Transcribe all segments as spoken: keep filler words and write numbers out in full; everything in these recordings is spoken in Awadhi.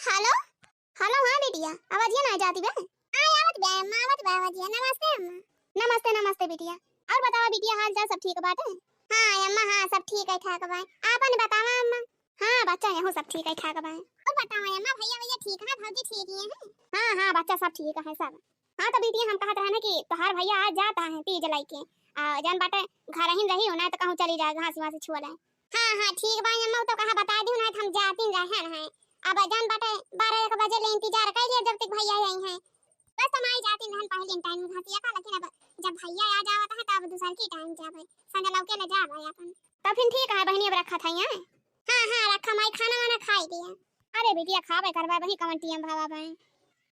हेलो, हेलो, हाँ बिटिया, आवाजिया ना जाती बे? हाँ, आवत बे अम्मा, आवत बे आवाजिया। नमस्ते अम्मा। नमस्ते, नमस्ते बिटिया। और बतावा बिटिया, हाल चाल सब ठीक बाटे? हाँ अम्मा, हाँ, सब ठीक है ठाक बा। आपन बतावा अम्मा। हाँ बच्चा, यहू सब ठीक है ठाक बा। और बतावा अम्मा, भैया, भैया ठीक है, भौजी ठीक ही है? हाँ, हाँ बच्चा, सब ठीक है सब। हाँ तो बिटिया, हम कहत रहे ना कि तोहार भैया आज जाता है तीज लइके, आ जन बाटे घर ही रही हो ना तो कहूँ चली जाए घास वास छुआ ले। हाँ, हाँ, ठीक बा अम्मा, उ तो कहा बताइ दिहु, नाहीं त हम जातिन रहन हैं। अब जन बाटे बारह एक बजे ले इंतजार कइ लिया जब तक भैया आई हैं। बस हम आई जातिन रहन पहले टाइम घासिया का, लेकिन अब जब भैया आ जावत है तब दूसर की टाइम जाबे, संझा लौके ले जाबे अपन। तो फिर ठीक है बहिनी, अब रखत है हैं। हाँ, हाँ, रखा माई, खाना वाना खाइ दिया। अरे बिटिया, खाबे करबा वही कवन टीएम भावा बाए।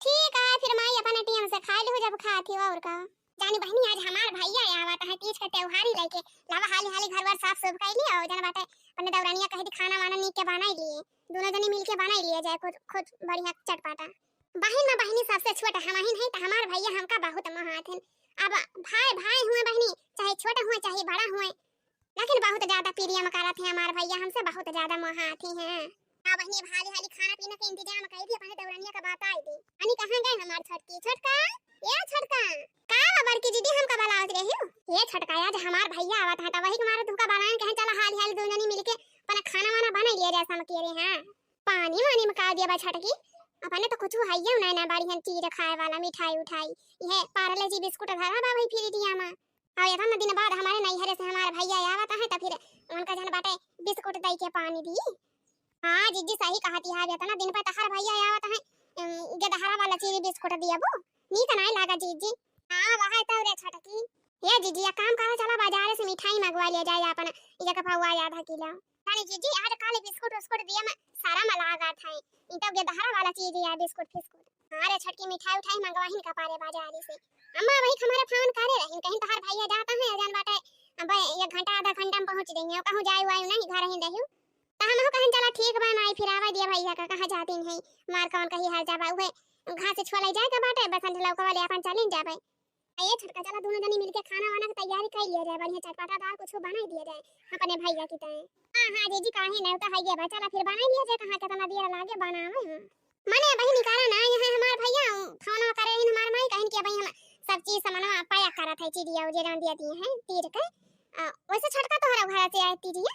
ठीक है फिर माई, अपन टीएम से खाइ लिहु जब खात ही और का। जानी बहिनी, आज हमार भैया आवत है तीज का त्योहार ही लइके। लावा हाली हाली घर वर साफ सूफ कइ लिया और जन बाटे अपने दौरानिया कह दी खाना वाना नीक के बनाइ लिए, दोनों जनी मिलके बनाइ लिए जाए कुछ खुद बढ़िया चटपटा। बहिन में बहिनी सबसे छोट हमहिन है तो हमार भैया हमका बहुत मोहात हैं। अब भाई भाई हुए बहिनी, चाहे छोट हुए चाहे बड़ा हुए, लेकिन बहुत ज्यादा प्रियम करत हैं हमार भैया हमसे, बहुत ज्यादा मोहात ही हैं। हाँ बहिनी, अब हाली हाली खाना पीना के इंतजाम कइ दी, अपने दौरानिया का बताइ दी। अनी कहाँ गए हमार छोटकी? छोटका, ए छोटका, का बा बड़की दीदी, हमका बुलावत रही हो? ए छोटका, आज हमार भैया आवत है तो वही के मारे तुहका बुलाएन, कहें चला हाली हाली दोनों जनी मिलके अपना खाना वाना बनाइ लिया जाए, समकेरे हैं। पानी वानी में का दिया बा छोटकी? अपने तो कुछ है ही नहीं ना बढ़िया चीज खाए वाला, मिठाई उठाई, ये पार्ले जी बिस्कुट धरा बा वही फ्रिजिया में। और इतना दिन बाद हमारे नैहरे से हमारे भैया आवत है तो फिर उनका जन बाटे बिस्कुट दइ के पानी दी। हाँ जीजी, सही कहत ही, इतना दिन पर तोहार भैया आवत है, उम, गेदहरा वाला चीज बिस्कुट दिया वो नीक नहीं लागा जीजी। हाँ वह तो रे छोटकी। ए जीजी, एक काम करा, चला बाजार से मिठाई मंगवा लिया जाए अपन, एक पौवा आधा किलो। अरे जीजी, आज काल बिस्कुट उस्कुट दिया में शरम लागत है, ई तो गेदहरा वाला चीज है बिस्कुट फिस्कुट। हाँ रे छोटकी, मिठाई उठाई मंगवाहिन का पारे बाजार से। अम्मा वही हमारे फोन करे रहिन, कहिन तोहार भैया जाता है, जन बाटे अब एक घंटा आधा घंटा में पहुँच जाइए, कहूँ जाए वाए नहीं, घर ही रहियो। तो हम कहिन चला ठीक बा माई, फिर आवा दिया भैया का, कहाँ जातिन है, मार कौन कही हाल जाबा, उहे घास छुआ ले जाए के बाटे, बसंत लौका वाले अपन चलिन जाबे। ए छोटका, चला दोनों जनी मिलके खाना वाना के तैयारी कइ लिया जाए, बढ़िया चटपटादार कुछ बनाइ दिया जाए अपने भैया की तरह। हाँ, हाँ, जीजी, काहे नहीं, उ तो हइये बा, चला फिर बनाइ लिया जाए, कहाँ कितना देर लागे बनावे में। मने बहिनी, करा ना, यहाँ हमार भैया फोन करे हिन हमार माई, कहिन कि भाई हम सब चीज सामानवा पैक करत है, चीजिया उजिया जौन दिया दिए हैं तीज के। अ, वैसे छोटका तोहरा घर से आए तीजिया?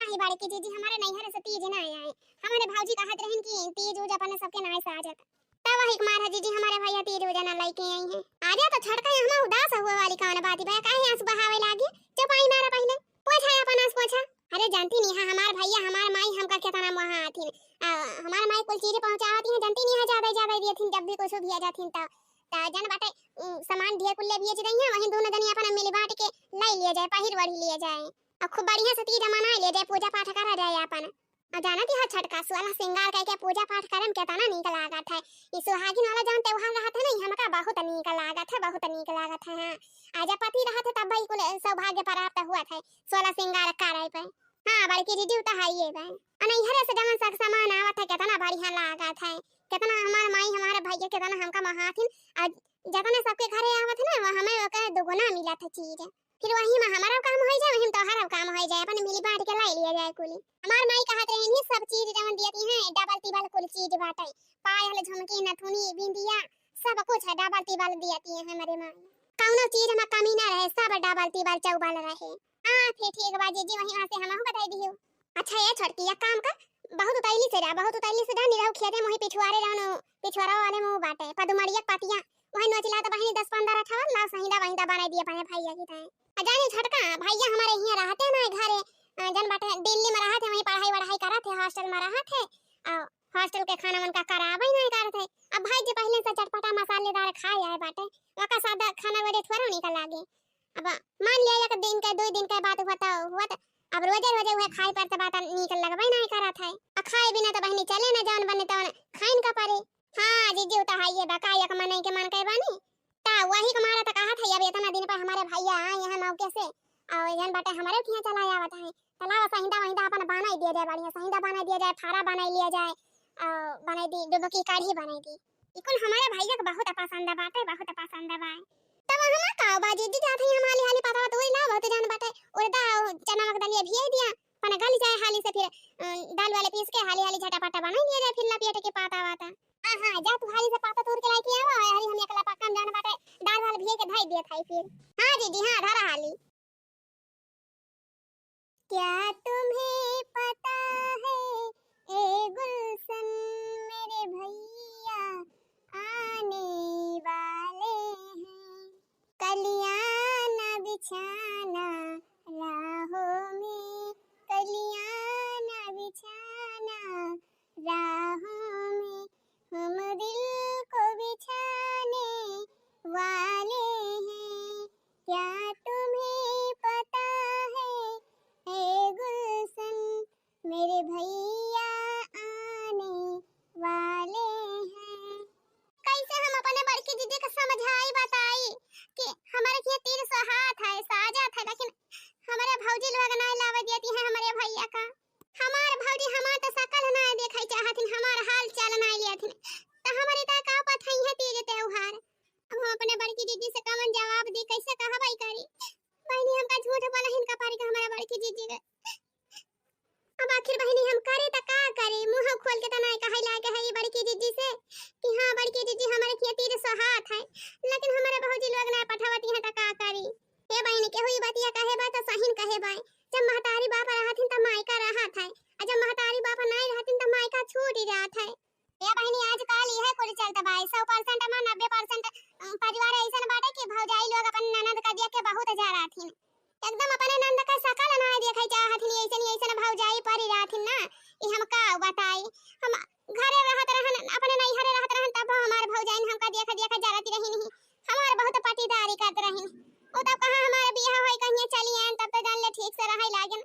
नहीं बड़की जीजी, हमारे नैहर से तीज ना आए, हमारे भौजी कहत रहिन कि तीज उज अपने सबके नाय से आ जाता। तब वही कुमार है जीजी, हमारे भैया तीज उजा ना लइके आई हैं। अरे तो छोटका, यहाँ उदास हुए वाली कौन बात है भैया, काहे आंसू बहावे लागी? चुपाई मारा पहले, पोछा अपन आंसू पोछा। अरे जानती नहीं है, हमार भैया हमार माई हमका कितना मोहात हिन। आ, हमार माई कुल चीजें पहुँचावत ही हैं, जानती नहीं है, ज्यादा ज्यादा दिए थिन, जब भी कुछ भी आ जाथिन तो। तो जन बाटे, उम, सामान ढेर कुल ले भेज दई हैं, वहीं दोनों जनी अपन मिल बांट के ले लिया जाए, पहिर ओढ़ी लिया जाए। अब खूब बढ़िया से तीज मना लिया जाए, पूजा पाठ करा जाए अपन। आ जानत ही हो छोटका, सोलह सिंगार कइके पूजा पाठ करे में केतना नीक लागत है। ई सुहागिन वाला जौन त्योहार रहत है ना, ई हमका बहुत नीक लागत है, बहुत नीक लागत है। हाँ, आ जब पति रहत है तब ई कुल सौभाग्य प्राप्त हुआ है, सोलह सिंगार करे पे। हाँ, बड़की दीदी, उ तो हइये बा। आ नैहरे से जवन सग सामान आवत है, केतना बढ़िया लागत है, केतना हमार माई, हमारे भैया, केतना हमका मोहाथिन। आ जतने सबके घरे आवत है ना, वो हमें ओकर दुगुना मिलत है चीज। फिर वही में हमारा काम होइ जाए, वही में तोहरा काम होइ जाए, अपन मिली बांट के लाई लिया जाए कुली। हमार माई कहत रही, "ये सब चीज जवन दियती हैं, डबल टिबल कुल चीज बाटे, पायल, झुमकी, नथुनी, बिंदिया, सब कुछ है, डबल टिबल दियती हैं हमारे माई। कौनो चीज में कमी ना रहे, सब डबल टिबल चौबल रहे।" हाँ, फिर ठीक बा जीजी, वही वहाँ से हमहू बताई दियो। अच्छा, ये छोटकी, एक काम कर, बहुत उतैली से जा, बहुत उतैली से जा, निरहू खेते में वही पिछुआरे जवन पिछुआरा वाले में वो बाटे, पदुमड़िया के पतिया, वही नोचिला तो बहिनी दस पन्द्रह ठवन लाओ, सहिंदा वहिंदा बनाई दिया अपने भैया की ताई। आ जानी छोटका, भैया हमारे हियाँ रहते ना घरे, अ, जन बाटे दिल्ली में रहत है, वहीं पढ़ाई वढ़ाई करत है, हॉस्टल में रहत है, और हॉस्टल के खाना उनका करावे ही नहीं करत है। अब भाई जी पहले से चटपटा मसालेदार खाए आए बाटे, वका सादा खाना रोजे थोड़ा निकल लागे। अब मान लिया एक दिन के, दो दिन के बात हुआ तो हुआ तो, अब रोजे रोजे वह खाए पर तो बात नीक लगबे नहीं करत है। आ खाए बिना तो बहिनी चले ना, जौन बने तौन खाइन का परे। हाँ, जीजी, उ तो हइये बा, का एक मनई के मन के बानी। ता वही के मारे तो कहत है, अब इतना दिन पर हमारे भैया आए हैं मौके से, और जन बाटे हमारे खिया चला आवत है, तो लाओ सहिंदा वहिंदा अपन बनाई दिया जाए, बढ़िया सहिंदा बनाई दिया जाए, फारा बनाई लिया जाए, और बनाई दी, डुबकी कढ़ी बनाई दी। ई कुल हमारे भैया के बहुत पसंद बाटे, बहुत पसंद बा। तब हम का बा जीजी, जात ही हम हाली हाली पतवा तोड़ लाओ, बहुत जन बाटे, उड़दा और चना मक दलिया भियाई दिया, पन गल जाए हाली से फिर, अ, दाल वाले पीस के हाली हाली झटापटा बनाई लिया जाए, फिर लपेट के पाता वाता। हाँ, हाँ, जा तू हाली से पाता तोड़ के लाइके आवा, हाली हम एकला पक्का में जाना बाटे, दाल वाल भिगे के धई दिया थाई फिर। हाँ दीदी, हाँ, धरा हाली। क्या तुम्हें पता है ए गुलशन, मेरे भैया आने वाले हैं। कलियां ना बिछाना राहों में, कलियां ना बिछाना राहों में, हम दिल को बिछाने वाले हैं। क्या तुम्हें पता है ए गुलशन, मेरे भैया आने वाले हैं। कैसे हम अपने बड़की दीदी के समझाई बताई कि हमारे किहाँ तीर सोहात है, साजत है, लेकिन हमारे भौजी लोग नाहीं लावे देती हैं हमारे भैया का। हमार भौजी हमार तो शकल नाहीं देखै चाहथिन, हमार हाल चाल नाहीं लेथिन, तो हमारे ता का पठई है तीज त्योहार। अब हम अपने बड़की दीदी से कवन जवाब दी, कैसे कहबई करी? बहिनी, हमका झूठ बोलहिन का परी का हमारे बड़की दीदी के। अब आखिर बहिनी हम करे त का करे? मुँह खोल के त नाहीं कहै लायक है ई बड़की दीदी से कि हाँ बड़की दीदी हमारे किहाँ तीर सोहात है, लेकिन हमारे भौजी लोग नाहीं पठावती हैं त का करी? ए बहिनी, केहू ई बतिया कहे बा त सहीन कहे बा। जब महतारी बाप रहथिन त मायका रहत है, आ जब महतारी बाप नाहीं रहथिन त मायका छूट जात है। ए बहिनी, आजकल इहे कुल चलत बा, सौ percent मा नब्बे percent, अ, परिवार अइसन बाटे कि भौजाई लोग अपन ननद का देख के बहुत जराथिन। एकदम अपने ननद का शकल नाहीं देखै चाहथिन, अइसन अइसन भौजाई परी रहथिन ना, कि हम का बताई। हम घरे रहत रहन, अपने नैहरे रहत रहन, तब हमार भौजाइन हमका देख देख जरत रहिन ही, हमार बहुत पटीदारी करत रहिन। उ तब कहाँ हमार बियाह होई, कहिया चली आयन, तब तो जान ले ठीक से रहै लागेन।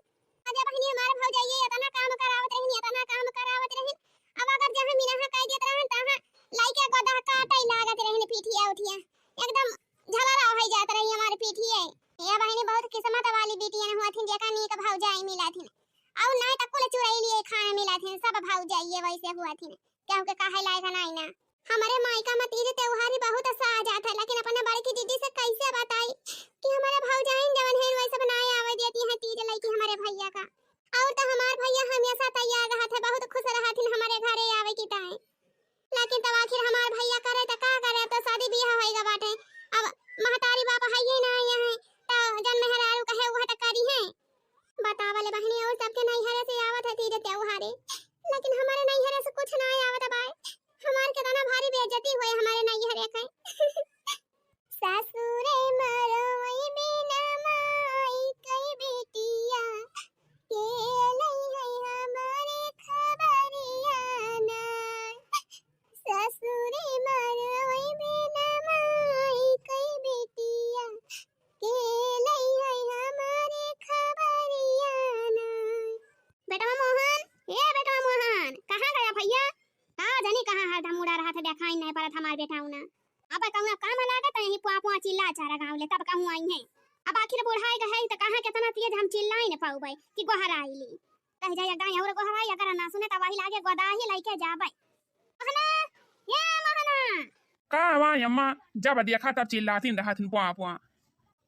अरे बहिनी, हमार भौजाइये एतना काम करावत रहिन, एतना काम करावत रहिन। अब अगर जहाँ मिनहा कह देत रहन, तहाँ लइके गोदह काटै लागत रहिन, पीठिया उठिया एकदम झलरा होइ जात रही हमार पीठिया। ए बहिनी, बहुत किस्मत वाली बिटियन हुआथिन, जेका नीक भौजाई मिलाथिन। अउर नाहीं त कुल चुरैलिए खाए मिलाथिन, सब भौजाइये वैसे हुआथिन, केहू के कहै लायक नाहीं ना। हमरे मायका में तीज त्योहारी बहुत साजत है, लेकिन अपने बड़की दीदी से कैसे बताई कि हमरे भौजाइन जवन है, वही सब नाहीं आवे देती हैं तीज लइके हमरे भैया का। अउर तो हमार भैया हमेशा तैयार रहत है, बहुत खुश रहथिन हमरे घरे आवे की ताई। लेकिन तब आखिर हमार भैया करे त का करे, अब तो शादी बियाह होइगा बाटे। अब महतारी बाप हइये ना यहाँ, त जन मेहरारू कहे उहे त करी है। बतावा ले बहिनी, अउर सबके नैहरे से आवत है तीज त्योहारे, लेकिन हमरे नैहरे से कुछ ना आवत बाय। हमार केतना भारी बेइज्जती हुए हमरे नैहरे के। सासुरे मरवई बिना माई के बिटिया, के लई है हमरे खबरिया ना। सासुरे मरवई बिना माई के बिटिया, के लई है हमरे खबरिया ना। बेटवा मोहन, ए बेटवा मोहन, कहाँ गया भैया? का जानी कहाँ हरदम उड़ा रहत है, देखाई नाहीं पड़त हमार बेटवा ना। अब कउनो काम लागत है, यहीं पुआ पुआ चिल्ला चारा गाँव ले, तब कहूँ आई है। अब आखिर बुढ़ाई गए है, त कहाँ केतना तेज हम चिल्लाई न पाउबै कि गोहराइली। कह जाए एक दाईं अउर गोहराई, अगर ना सुने त वही लागे गोदाही लइके जाबै। मोहना, ए मोहना। का हुआ अम्मा, जब देखा तब चिल्लातिन रहथिन पुआ पुआ।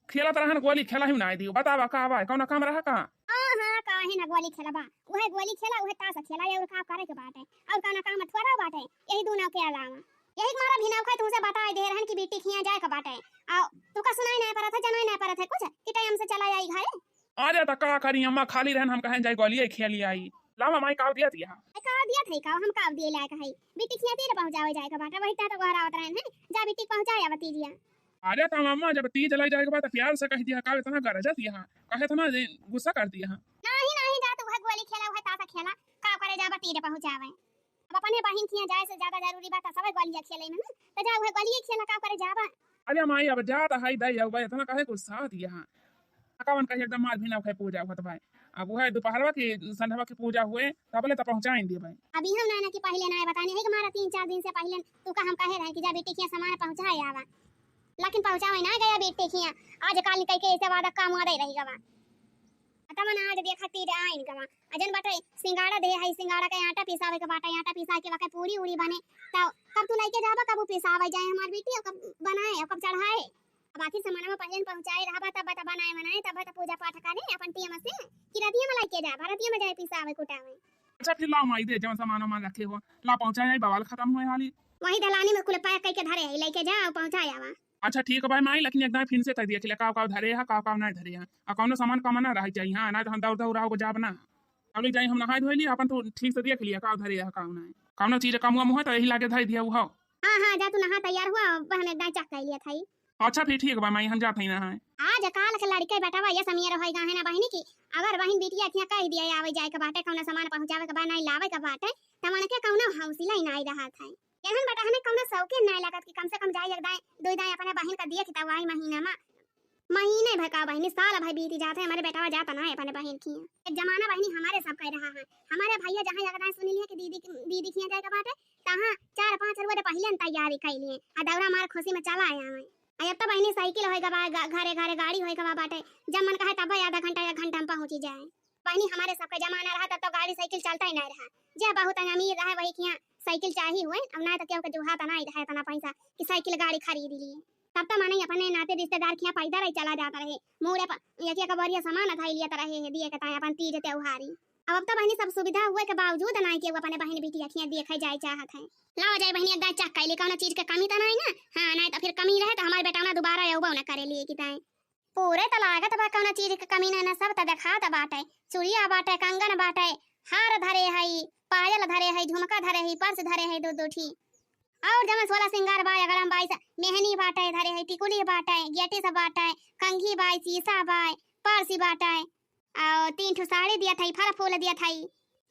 खेलत रहन, गोली खेला ही नाहीं दियो। बतावा का बा, कउनो काम रहा का? हाँ, हाँ, काहे ना गोली खेलबा? उहे गोली खेला, उहे ताश खेला, अउर का करे के बाटे? अउर कउनो काम थोड़ा बाटे? यही दूनो के अलावा। यही के मारा भिनौखै तुहसे बताइ दे रहन कि बिट्टी खियाँ जाए के बाटे। अउ तुका सुनाई नाहीं परत है, जनाई नाहीं परत है कुछ कि टाइम से चला आई घरे? अरे त का करी अम्मा, खाली रहन, हम कहेन जाई गोलिये खेली आई। लावा माई काव दिया दिया। ए, काव दिया थई काव, हम काव दिए लायक है। बिट्टी खियाँ तीर पहुँचावे जाए के बाटे, वही ता तो गोहरावत रहन है। जा बिट्टी पहुँचाए आवा तीजिया। अरे त अम्मा, जब तीज लग जाए के बाद त प्यार से कह दिया, काव एतना गरजत यहाँ, काहे एतना जे गुस्सा कर दिया? नाहीं, नाहीं, जा तू उहे गोली खेला, उहे ताश खेला, काव करे जाबा तीर पहुँचावे। अब अपने बहिन खियाँ जाए से ज्यादा जरूरी बा त सबे गोलिया खेले में, त जा उहे गोलिये खेला, काव करे जाबा। अरे माई, अब जात है दई, अब एतना काहे गुस्सात यहाँ? अकावन कही एकदम मार भिनौखै पूजा होत भाई। अब उहे दुपहरवा की, संझवा की पूजा हुए, तबले त पहुँचाइन देबै। अभी हम नाना की पहिले नाहीं बताने है कि मारा तीन चार दिन से पहिले तुका हम कहे रहे कि जा बिट्टी खियाँ सामान पहुँचाए आवा, लेकिन पहुँचावे नाहीं गया बिट्टी खियाँ। आज काल कह के ऐसे वादा काम वादा ही रही गवा। तब ना आज देखा तीर आइन गवा। अजन बाटे सिंगाड़ा दे है, सिंगाड़ा के आटा पिसावे के बाटे, आटा पिसा के वाके पूरी उड़ी बने। त कब तू लइके जाबा, कब उ पिसावे जाए हमार बिट्टी, अउ कब बनाए, अउ कब चढ़ाए? अब आखिर सामानवा पहिले न पहुँचाए रहबा, तब बता बनाए बनाए, तब बता पूजा पाठ करे अपन टीएम से, कि रतिया में लइके जाबा, रतिया में जाए पिसावे कुटावे। अच्छा फिर लाओ माई दे, जवन सामान वामान रखे हो, लाओ पहुँचाए आई, बवाल खतम होए हाली। वही दलानी में कुल पैक कइके धरे है, लइके जा और पहुँचाए आवा। अच्छा ठीक बा माई, लेकिन एक दाई फिर से तक देख ले, काव काव धरे है, काव काव नहीं धरे है, आ कौनो सामान कम ना रह जाई, हाँ, ना तो हम दौड़ दौड़ आओ जाब ना। चलो जाई, हम नहाए धोए ली, अपन तो ठीक से देख लिया, काव धरे है, काव नहीं, कौनो चीज कम हुआ मुँह तो यही लागे धरे दिया वो। हाँ, हाँ, जा तू नहा तैयार हुआ, अब हम एक दाई चेक कर लिया था। अच्छा फिर ठीक बा माई, हम जात हई नहाए। आज काल के लड़के बेटवा ये समियर होई गा है ना बहिनी की, अगर बहिन बिटिया थिया कह दिया आवे जाए के बाटे, कौनो सामान पहुँचावे के बा, नहीं लावे के बाटे, त मन के कौनो हौसला ही नहीं रहत है। एहन बेटा हमें कौनो शौके नहीं लगत कि कम से कम जाए एक दाई, दो दाई अपने बहिन का देख त वही महीना में, महीने भर का बहिनी, साल भर बीत जात है, हमारे बेटवा जात ना है अपने बहिन की। एक जमाना बहिनी हमारे सब कह रहा है, हमारे भैया जहाँ एक दाई सुन लिए कि दीदी की, दीदी खिया जाए के बाटे, तहाँ चार पाँच रोज पहिले न तैयारी कर लिए, आ दौरा मार खुशी में चला आया है। आ अब तो बहिनी साइकिल होए गवा, गा-, घरे घरे गाड़ी होए गवा बाटे, जब मन कहे तब आधा घंटा एक घंटा में पहुँची जाए। बहिनी हमारे सबके जमाना रहा तब तो गाड़ी साइकिल चलता ही नहीं रहा, जे बहुत अमीर रहे वही किया साइकिल चाही हुए, अब ना तो केहू के जुहा तो नहीं रहे इतना पैसा कि साइकिल गाड़ी खरीद लिए। तब तो माने अपने नाते रिश्तेदार किया पैदल ही चला जाता रहे, मूड़े पर एक एक बोरिया सामान उठाई लिया रहे है, दिए के ताए अपन तीज त्योहारी। अब, अब तो बहिनी सब सुविधा हुए के बावजूद ना केहू अपने बहिन बिटिया खिया देखे जाए चाहत है। लावा जाए बहिनी, एक दाई चेक कर ले, कौनो चीज के कमी तो नहीं ना? हाँ, नहीं तो फिर कमी रहे तो हमारे बेटा ना दोबारा अउबो ना करे लिए कि ताए। पूरे तो लागत बा कौनो चीज के कमी नहीं ना, सब तो देखात बाटे। चूड़िया बाटे, कंगन बाटे, हार धरे हई, पायल धरे हई, झुमका धरे हई, पर्स धरे हई दो दो ठी। और जवन सोलह सिंगार बा, अगड़म बाई, मेहनी बाटे धरे हई, टिकुली बाटे, गेटी सब बाटे, कंघी बाई, सीसा बाई, पर्स बाटे। और तीन ठो साड़ी दिया थाई, फल फूल दिया थाई।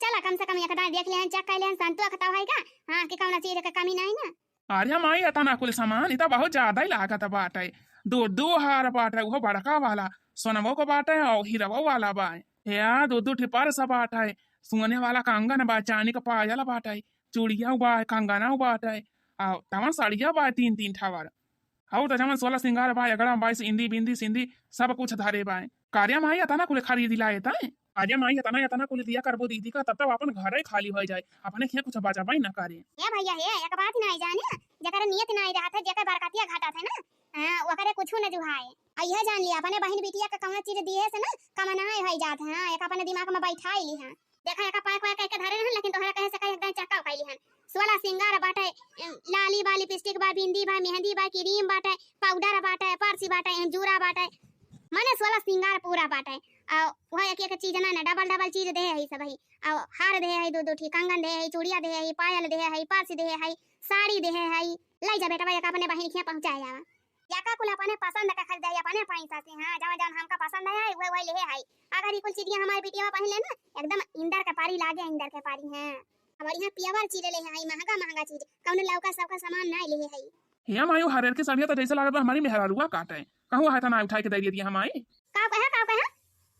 चला कम से कम एक दाई देख लेहन, चेक कर लेहन, संतोष तो है का? हाँ, कि कौनो चीज के कमी नहीं ना। अरे माई, इतना कुल सामान, इ तो बहुत ज्यादा ही लागत बाटे। दो दो हार बाटे, वो बड़का वाला, सोनवो को बाटे और हीरवो वाला बा। या दो दो ठे पर्स बाटे, सोने वाला कंगन बा, चांदी का पायल बाटे, चूड़िया बा, कंगना बाटे, और तमाम साड़िया बा तीन तीन ठवर। हऊ त जवन सोलह सिंगार बा, अगड़ा बा, इंदी बिंदी सिंदी सब कुछ धरे बा। का रे माई, अतना कुल खरीदी लाए ताए? अरे माई, अतना, अतना कुल दिया करबो दीदी का, तब तक अपन घरे खाली होइ जाए, अपने खिया कुछ बचाबे न करे। ए भैया हे, एक बात नहीं जाने, जेकर नियत नहीं रहत है, जेकर बरकतिया घटत है ना, हाँ, ओकरे कुछ न जुहाए। आ यह जान लिया, अपने बहिन बिटिया का कौनो चीज दिए से ना कमनाए होइ जात है, हाँ, एक अपने दिमाग में बैठाई ली है। देखा, एका पैक वैक करके धरे रहन, लेकिन तोहरा कहे से कहे एकदम चक्का उकाई लिहन। सोलह सिंगार बाटे, लाली बा, लिपस्टिक बा, बिंदी बा, मेहंदी बा, क्रीम बाटे, पाउडर बाटे, पर्स बाटे, जूरा बाटे, माने सोलह सिंगार पूरा बाटे। आ वह एक एक चीज ना, ना, डबल डबल चीज देहे है सब ही। आ हार देहे है, दो दो ठी कंगन देहे है, चूड़िया देहे है, पायल देहे है, पर्स देहे है, साड़ी देहे है। लाई जा बेटवा, एक अपने बहिन खिया पहुँचाए आवा। याका कुल अपने पसंद का खरीदे, अपने पैसा से, हाँ, जवन जवन हमका पसंद है, वही वही लेहे है। अगर ई कुल चीजिया हमार बिटिया पहिन ले ना, एकदम इंदर के पारी लागे, इंदर के पारी, हाँ। हमार यहाँ पियवर चीज लेहे है, महंगा महंगा चीज, कौनो लौका सबका सामान ना लेहे है। हे माई, हरेर के सड़िया तो जैसे लागत बा हमारी मेहरारुआ काटे, कहूँ हाथ ना उठाए के दे दिया हमारी। का कहा, का कहा?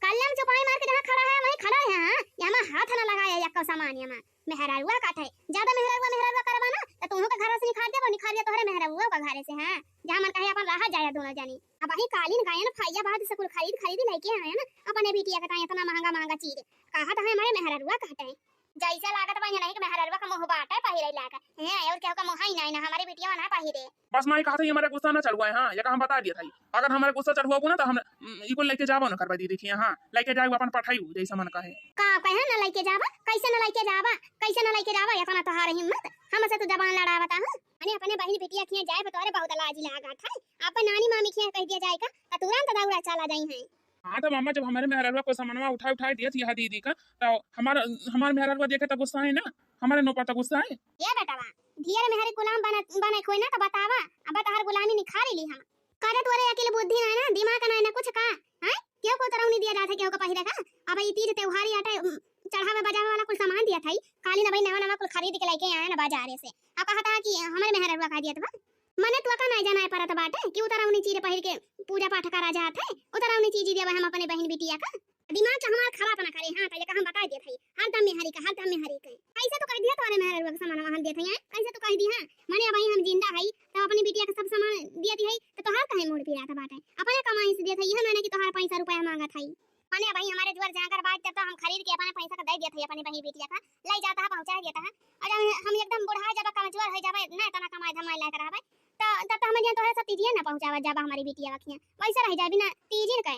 कल्लम चुपाई मार के जहाँ खड़ा है, वहीं खड़ा है, हाँ? यहाँ हाथ ना लगाए, यक्का सामान यहाँ। मेहरारुआ काटे, ज्यादा मेहरारुआ, मेहरारुआ करबा ना, त तुहू के घर से निखार देबो, निखार दे तोहरे मेहरारुआ का घरे से, हाँ। जहाँ मन कहे अपन रहा जाए दोनों जनी। अब वही कालीन गायन फाइया बाद से कुल खरीद, खरीद लेके आए ना, अपने बिटिया के ताई इतना महंगा, महंगा चीज। कहा तो है हमारे मेहरारुआ काटे। जैसे लागत बा, नहीं के मेहरारुआ का मुँह बाटे पहिरे लायक। हैं, और केहू का मुँह ही नहीं ना, हमारे बिटिया ना पहिरे। बस माई, कहा था, ये हमारे गुस्सा ना चढ़वाए, हाँ, ये का हम बता दिया था। अगर हमारे गुस्सा चढ़वाबू ना, तो हम, उम, इको लेके जाबो ना करबा दीदी के यहाँ, लेके जाए, अपन पठाइबू, जैसे मन कहे। का कहे ना लेके जाबा? कैसे ना लेके जाबा? कैसे ना लेके जाबा? इतना तोहार हिम्मत, हमसे तो जबान लड़ावता हूँ। अने अपने बहिन बिटिया खिया जाए, बतौरे बहुत लाज लागत है। अपन नानी मामी खिया कह दिया जाए का, त तुरंत दौड़ा चला जाई है। हाँ, तो मामा, जब हमारे मेहरारुआ को सामानवा उठा, उठा दिया थी, हाँ, दीदी का, तो हमारा, हमारे मेहरारुआ देखे तो गुस्सा है ना, हमारे नौपर तो गुस्सा है। ये बेटवा, ढेर मेहरी गुलाम बने, बने कोई ना, तो बतावा, अब तोहार गुलामी निखारी ली हम। करे तोरे अकिल बुद्धि ना है ना, दिमाग ना है ना कुछ का, हैं? केहू को तरौनी दिया जात है, केहू को पहिरे का? अब ई तीज त्योहारी आटे, उम, चढ़ावे बजावे वाला कुल सामान दिया था, काली ना भाई नवा नवा कुल खरीद के लेके आए ना बाजारे से। अब कहा था कि हमारे मेहरारुआ का दिया था, मने तो का नहीं जाना है परत बाटे कि उतरौनी चीज पहिर के पूजा पाठ करा जात है, उतरौनी चीज देवे हम अपने बहिन बिटिया का। दिमाग के हमार खराब ना करे, हाँ, तो ये का हम बता देत हई, हरदम मेहरी का, हरदम मेहरी का। कैसे तो कह दिया तोरे मेहरारुआ के सामान हम देत हई, हैं? कैसे तो कह दी, हाँ? माने अब हम जिंदा हई, तो अपनी बिटिया के सब सामान दिया दी हई, तो तोहार काहे मूड पिरात बाटे? अपने कमाई से देत हई, यह ना कि तोहार पैसा रुपया मांगत हई। माने अब हमारे जुआर जाकर बात, तब तो हम खरीद के अपने पैसा का दे देत हई, अपनी बहिन बिटिया का ले जाता है, पहुँचा देता है। और जब हम एकदम बुढ़ा जाबा, कमजोर हो जाबा, ना इतना कमाए धमाए लायक रहबे, तो तब तो हम जे तोहरे सब तीजिया ना पहुँचावा जाबा हमरी बिटिया का खिया, वैसे रह जाए बिना तीजिन के।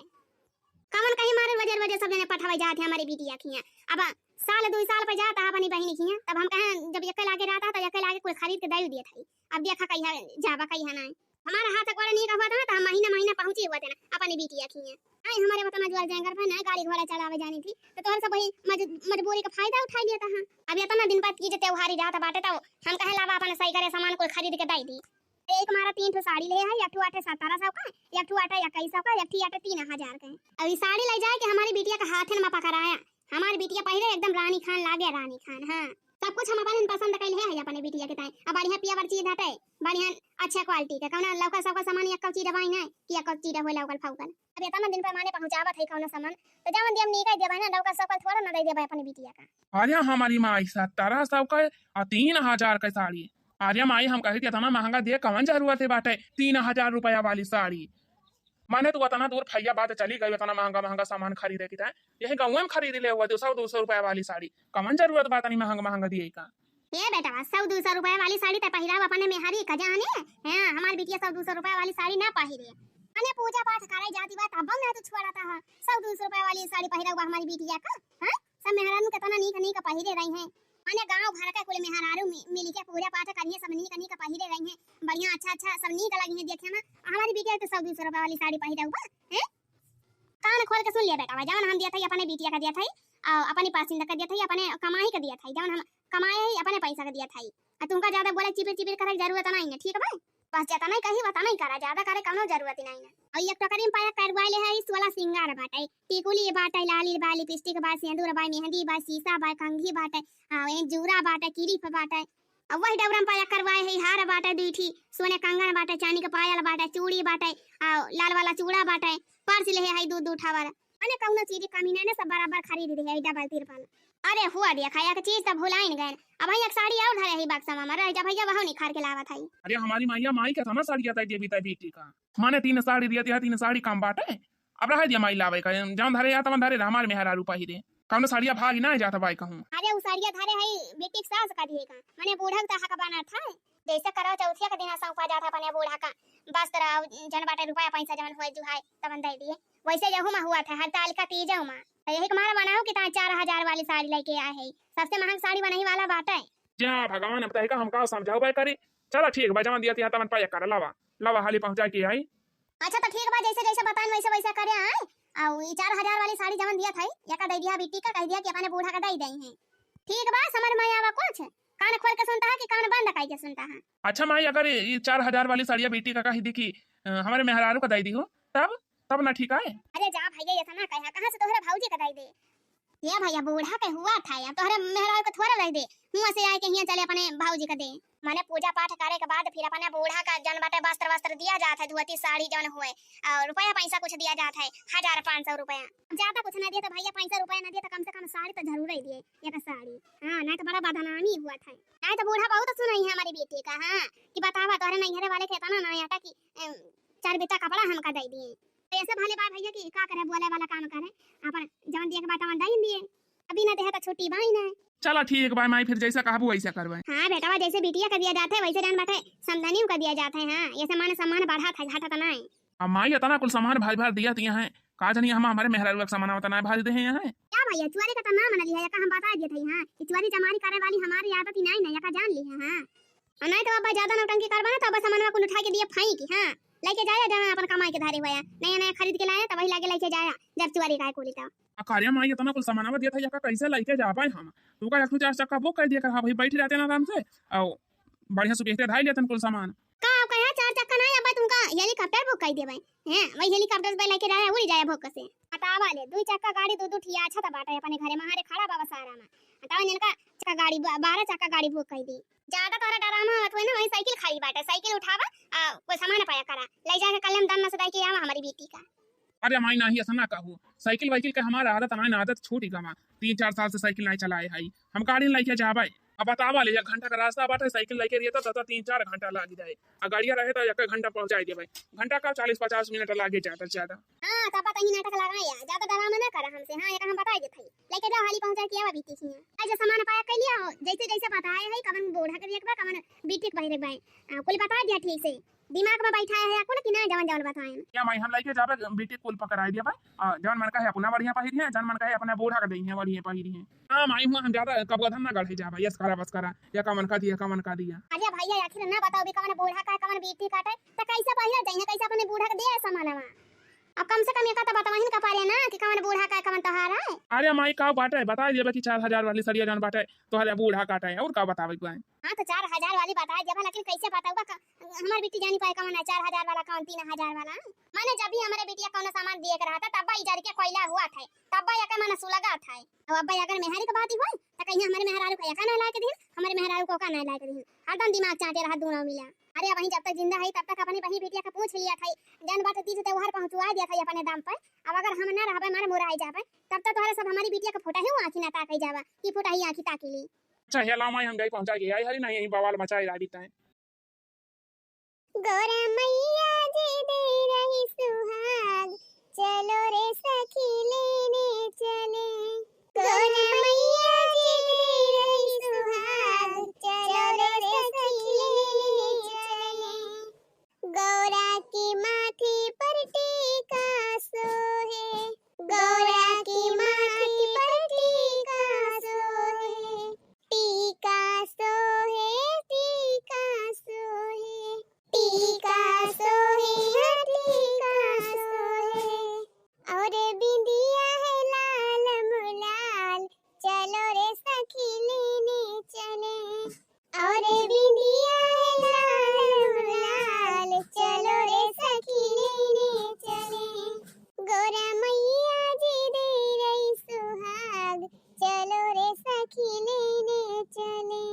कवन कहीं मारे वजर वजर सब जने पठावे जात है हमरी बिटिया खिया। अब साल दुई साल पे जात है अपनी बहिनी खिया, तब हम कहें जब यके लागे रहता तो यके लागे कुल खरीद के दे दिए थे। अब देखा कहिया जाबा कहिया ना। हमारा हाथ गोड़ नीक हुआ था ना, तो हम महीना महीना पहुँची हुआ थे ना अपनी बिटिया खिया। नहीं, हमारे वतन जुआर जंगल पे ना गाड़ी घोड़ा चलावे जानी थी, तो तोहर सब वही मज-, मजबूरी का फायदा उठा लिया था। हाँ। अब इतना दिन बाद की जो त्योहारी जात बाटे, तो हम कहे लावा अपन सही करे सामान कुल खरीद के दे दी। एक मारा तीन ठो साड़ी ले है, एक ठो आटे सतारह सौ का, एक ठो आटे इक्कीस सौ का, एक ठो आटे तीन हजार का। अब ई साड़ी ले जाए के हमारी बिटिया का हाथन में पकड़ाया, हमारी बिटिया पहिरे एकदम रानी खान लागे, रानी खान। हाँ, सब कुछ हम अपन पसंद कैले है अपने बिटिया के ताई। अब बढ़िया पियावर चीज हटे, बढ़िया अच्छा क्वालिटी के, कौनो लौका सौका सामान एक चीज बाई नहीं कि एक चीज हो लौकल फौकल। अब इतना दिन पे माने पहुँचावत है कौनो सामान, तो जवन दियम नीक देबे ना, लौका सौकल थोड़ा ना दे देबे अपने बिटिया का। अरे हमारी माई, सतारह सौ का आ तीन हजार का साड़ी। अरे माई, हम कही कि इतना महंगा दिए कवन जरूरत है बाटे तीन हजार रुपया वाली साड़ी? माने तू इतना दूर फैजाबाद चली गई, इतना महंगा महंगा सामान खरीदे की ताई, यही गाँव में खरीद ले हुआ दो सौ दो सौ रुपया वाली साड़ी, कवन जरूरत बा इतनी महंगा महंगा दिए का? ए बेटवा, सौ दो सौ रुपया वाली साड़ी ते पहिराव अपने मेहरी का जाने? हाँ, हमार बिटिया सौ दो सौ रुपया वाली साड़ी ना पहिरे। अने पूजा पाठ करे जाती बात अब ना तू छोड़ता है, सौ दो सौ रुपया वाली साड़ी पहिराव हमारी बिटिया का। हाँ, सब मेहरारू केतना नीक नीक पहिरे रही हैं। माने गाँव भर के कुल मेहरारू मि-, मिल के पूजा पाठ करिए, सब नीक नीक पहिरे रही हैं, बढ़िया अच्छा अच्छा सब नीक लगी हैं देखे में। हमारी बिटिया तो सौ दो सौ रुपया वाली साड़ी पहिरे हुआ है। कान खोल के सुन लिया बेटा, जवन हम दिया था अपने बिटिया का दिया था, और अपनी पसंद का दिया था, अपने कमाई का दिया था, जवन हम कमाए है अपने पैसा का दिया था। आ तुमका ज्यादा बोले चिपिर चिपिर करे के जरूरत नहीं है, ठीक बा? बस जितना ही कही उतना ही करा, ज्यादा करे कौनो जरूरत ही नहीं है। और एक टोकरी में पाया करवा ले है, सोलह सिंगार बाटे, टिकुली बाटे, लाली बा, लिपस्टिक बा, सेंदूर बा, मेहंदी बा, सीसा बा, कंघी बाटे, हाँ, ए जूरा बाटे, किलिप बाटे। अब वही डबरा में पाया करवाए है, हार बाटे, दुई ठी सोने कंगन बाटे, चांदी के पायल बाटे, चूड़ी बाटे, आ लाल वाला चूड़ा बाटे, पर्स ले है दू दू ठा वाला। अने कौनो चीज कमी नहीं ना, सब बराबर खरीद दे है, डबल तिरपल। अरे हुआ देखा, एक चीज तो भुलाइन गए। अब एक साड़ी और धरे है बक्सा में, रह जा भैया, वह निखार के लावत है। अरे हमारी माइया, माई के तो ना साड़ी आता है देवी ताई बेटी का। माने तीन साड़ी दिया, तीन साड़ी कम बाटे। अब रह दिया माई लावे का, जौन धरे या तवन धरे, हमार मेहरारू पहिरे। कौनो साड़िया भागी ना जात बाई कहूँ। अरे उ साड़िया धरे है बेटी के सास का दिए का, माने बूढ़ा के तो हक बना था। जैसे करो चौथिया के दिन सौंपा जात है अपने बूढ़ा का वस्त्र, जन बाटे रुपया पैसा जवन होए जुहाए तवन दे दिए। वैसे यहू में हुआ था, हड़ताल का तीजऊ में। तो यही के मारा बनाओ कि ताई चार हजार वाली साड़ी लेके आए है। सबसे महंग साड़ी बनही वाला बाटे। जा भगवान, अब तहिका हमका समझाओ बाय करी। चला ठीक बा, जवन दिया तिहा तवन पाया कर, लावा, लावा हाली पहुँचा के आई। अच्छा तो ठीक बा, जैसे जैसे बताएन वैसे वैसे करे आए। और ये चार हजार वाली साड़ी जवन दिया था, या का दे दिया बिट्टी का, कह दिया कि अपने बूढ़ा का दे दे हैं। ठीक बा, समझ में आवा कुछ? कान खोल के सुनता है कि कान बंद करके सुनता है? अच्छा माई, अगर ये, ये चार हजार वाली साड़िया बेटी का कह दी कि, अ, हमारे मेहरारू का दे दी हो, तब, तब ना ठीक है? अरे जा भैया, ऐसा ना कहा, कहाँ से तोहरे भौजी का दे दे? ये भैया, बूढ़ा के हुआ था या तोहरे मेहरारू का थोड़ा दे दे, हुआ से आए के हियाँ चले अपने भौजी का दे। माने पूजा पाठ करे के बाद फिर अपने बूढ़ा का जौन बाटे वस्त्र वस्त्र दिया जात है, धोती साड़ी जौन हुए, और रुपया पैसा कुछ दिया जात है, हजार पाँच सौ रुपया। ज्यादा कुछ ना दिए तो भैया, पैसा रुपया ना दिए तो कम से कम साड़ी तो जरूर ही दिए, एक साड़ी। हाँ, नहीं तो बड़ा बदनामी हुआ था। नहीं तो बूढ़ा बहुत सुनाई है हमारी बेटी का, हाँ, कि बतावा तोहरे नैहरे वाले के इतना ना आटा कि, अम, चार बित्ता कपड़ा हमका दे दिए। तो ऐसे भले बा भैया कि का करे, बोले वाला काम करे, अपन जवन दिए के बात तवन दे दिए। अभी ना देहे तो छुट्टी बाई ना। चला ठीक बा माई, फिर जैसे कहबू वैसे करबे। हाँ बेटवा, जैसे बिटिया का दिया जात है वैसे जान बाटे समधनियों का दिया जात है। हाँ, ऐसे मान सम्मान बढ़त है, घटत ना है। अब माई इतना कुल सामान भाई भाई दिया दिया है, का जानी हम हमारे मेहरारू का सामान उतना भाई दे हैं। क्या भैया, चुआरी का तो नाम ना लिया, का हम बता दिए थे, हाँ, कि चुआरी चमारी करे वाली हमारी आदत ही नहीं ना, या का जान ली है, हाँ। और नहीं तो अब ज्यादा नौटंकी करबा ना तो अब सामान कुल उठा के दिया फेंकी, हाँ, लेके जाया जहाँ अपन कमाई के धारे हुआ, नया नया खरीद के लाया तो वही लागे लेके जाया, जब चुआरी का कुली तो। आ, का रे माई, इतना कुल सामानवा दिया था, यका कैसे लइके जाबे हम? तू का एक ठो चार चक्का बुक कर दिया कर, हाँ भाई, बैठ रहते ना आराम से, आओ, बढ़िया से बेहतर धाई लेतन कुल सामान। का कहे, चार चक्का नहीं, अब तुमका हेलीकॉप्टर बुक कर देबे। हैं, वही हेलीकॉप्टर पे लेके जाए, उड़ी जाए भोक से। बतावा ले, दुई चक्का गाड़ी, दू दू ठिया अच्छा था बाटे अपने घरे, मारे खड़ा बाबा सारा में। बतावा, इनका चक्का गाड़ी, बा-, बारह चक्का गाड़ी बुक कर दी। ज्यादा तोहरा डरामा होत हुए ना, वही साइकिल खाली बाटे, साइकिल उठावा, आ, कोई सामान पाया करा, ले जाके कल हम दम से दे के आवा हमारी बेटी का। अरे माई, नाही, ऐसा ना कहू। साइकिल वाइकिल के हमार आदत नाई ना, आदत छूट गवा। तीन चार साल से साइकिल नाई चलाए हई। हम गाड़ी लेके जाबे। अब बतावा ले, एक घंटा का रास्ता बाटे, साइकिल लेके रहिए तो, तो, तो तीन चार घंटा लाग जाए। आ गाड़िया रहे तो एक घंटा पहुंचाई देबे। घंटा का चालीस पचास मिनट लागे ज्यादा से ज्यादा। हाँ, तब तही नाटक लगाया, ज्यादा डरामा ना करा हमसे। हाँ, एक हम बताई देत हई। लेके जाओ, हाली पहुंचा के आवा बीती खिया। आज सामान पाया कर लिया हो, जैसे जैसे बताए है, कवन बूढ़ा के एक बार, कवन बीती के बाहर एक बार। आ, कुल बता दिया ठीक से। दिमाग में बैठाए है कुल कि ना जवन जवन बताएन। या माई हम लइके जाबे बिटिया कुल पकड़ाई दिया भाई। आ, जवन मन का है अपना बढ़िया पहिरी है, जवन मन का है अपना बूढ़ा का दई है बढ़िया पहिरी है। हाँ माई हुआ हम ज्यादा कबो धन ना गढ़े जाबे, यस करा बस करा, या का मन का दिया, का मन का दिया। अरे भैया आखिर ना बताओ भी कवन बूढ़ा का कवन बिटिया काटे, त कैसे पहिरा जाइए, कैसे अपने बूढ़ा का दिया सामानवा। अब कम से कम एका त बतवाहिन का पारे ना कि कवन बूढ़ा का कवन तोहार है। अरे माई का बाटे, बताई देबे कि चार हजार वाली सड़िया जवन बाटे तोहरे बूढ़ा काटे, और का बतावे के बा? हाँ, तो चार हजार वाली बताई देबा, लेकिन कैसे बताऊबा का? हमार बिट्टी जानी पाए कौन है चार हजार वाला, कौन तीन हजार वाला। माने जब भी हमारे बिटिया कौनो सामान दिए के रहता, तब ई जर के कोयला हुआ था, तब एकर मन सुलगा था। अब अब्बा अगर मेहरी के बात ही होई, त कहीं हमारे मेहरारू को एका ना लाए के दिन, हमारे मेहरारू को का ना लाए के दिन, हरदम दिमाग चाटे रहा दोनों मिला। अरे वहीं जब तक जिंदा है, तब तक अपने बही बिटिया के पूछ लिया था, जन बात तीज त्योहार पहुँचवा दिया था अपने दाम पर। अब अगर हम ना रहबे, हमारे मोरा आई जाबे, तब तक तोहरे सब हमारी बिटिया के फोटा ही आँखी ना ताके जाबा, कि फोटा ही आँखी ताकी ली। अच्छा, हे लाओ माई, हम जाई पहुँचा के आई हरी, नहीं यही बवाल मचाई लागी तैं। गौरा मैया जी दे रही सुहाग, चलो रे सखी लेने चले। गौरा मैया जी दे रही सुहाग, चलो रे सखी लेने चले। गौरा के माथे पर टीका सोहे, गौरा के माथे पर टीका सोहे, टीका सोहे, टीका सोहे, टीका सोहे, हाँ, टीका सोहे। और बिंदिया है लाल मुलाल, चलो रे सखी लेने चले। और बिंदिया है लाल लाल, चलो रे सखी लेने चले। गौरा मैया जी दे रही सुहाग, चलो रे सखी लेने चले।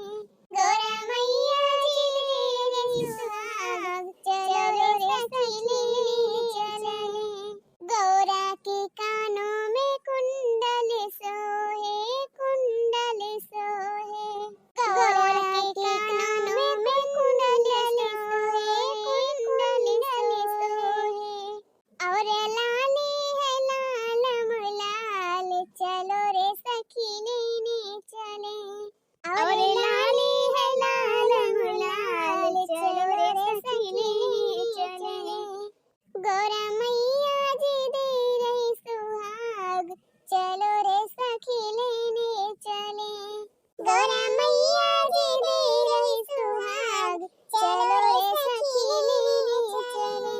गौरा मैया जी दे रही सुहाग, चलो रे सखी लेने चले। गौरा के कानों में कुंडल सोहे, कुंडल सोहे। गौरा के कानों में कुंडल सोहे, कुंडल सोहे। और लाली है लाल मुलाल, चलो रे सखी लेने चले। और लाली है लाल मुलाल, चलो रे सखी लेने चले। गौरा मैया जी दे रही सुहाग, चलो रे सखी लेने चले। गौरा मैया जी दे रही सुहाग, चलो रे सखी लेने चले।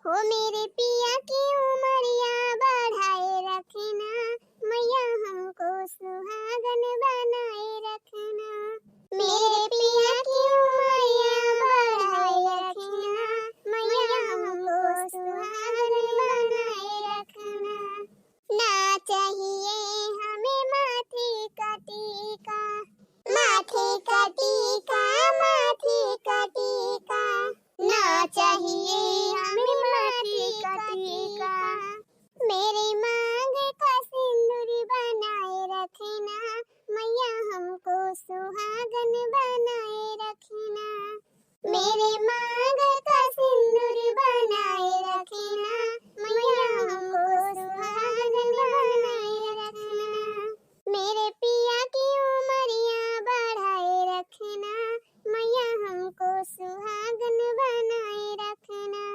हो मेरे पिया की उमरिया बढ़ाए रखना, मैया हमको सुहागन बनाए रखना। मेरे पिया की उमरिया बढ़ाए रखना, मैया हमको सुहागन बनाए रखना। ना चाहिए हमें माथे का टीका, माथे का टीका, माथे का टीका। ना चाहिए हमें माथे का टीका। मेरे मांग का सिंदूर बनाए रखना, मैया हमको सुहागन बनाए रखना। मेरे मांग का सिंदूर बनाए रखना, मैया हमको सुहागन बनाए रखना। मेरे पिया की उमरिया बढ़ाए रखना, मैया हमको सुहागन बनाए रखना।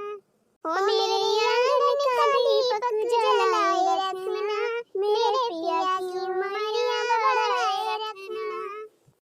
हो मेरे आंगन का दीपक जलाए रखना, मेरे पिया की उमरिया बढ़ाए रखना।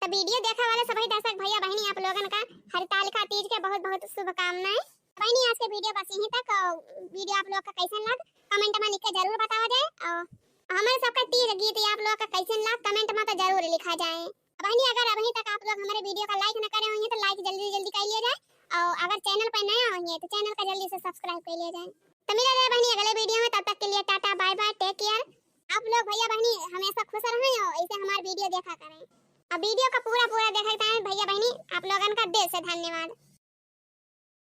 तो वीडियो देखा वाला सभी दर्शक भैया बहनी आप लोगन का हरितालिका तीज के बहुत बहुत शुभकामनाएं। बहनी आज के वीडियो बस यहीं तक। और वीडियो आप लोग का कैसन लग कमेंट में लिख के जरूर बतावा जाए। और हमारे सबका तीज गीत आप लोग का कैसन लग कमेंट में तो जरूर लिखा जाए। बहनी अगर अभी तक आप लोग हमारे वीडियो का लाइक न करे होइए तो लाइक जल्दी जल्दी कर लिया जाए। और अगर चैनल पर नया होइए तो चैनल का जल्दी से सब्सक्राइब कर लिया जाए। तो मिला जाए बहनी अगले वीडियो में, तब तक के लिए tata bye bye, take care. आप लोग भैया बहनी हमेशा खुश रहें और ऐसे हमारे वीडियो देखा करें। अब वीडियो का पूरा पूरा देखे ताईं भैया बहनी आप लोगन का दिल से धन्यवाद।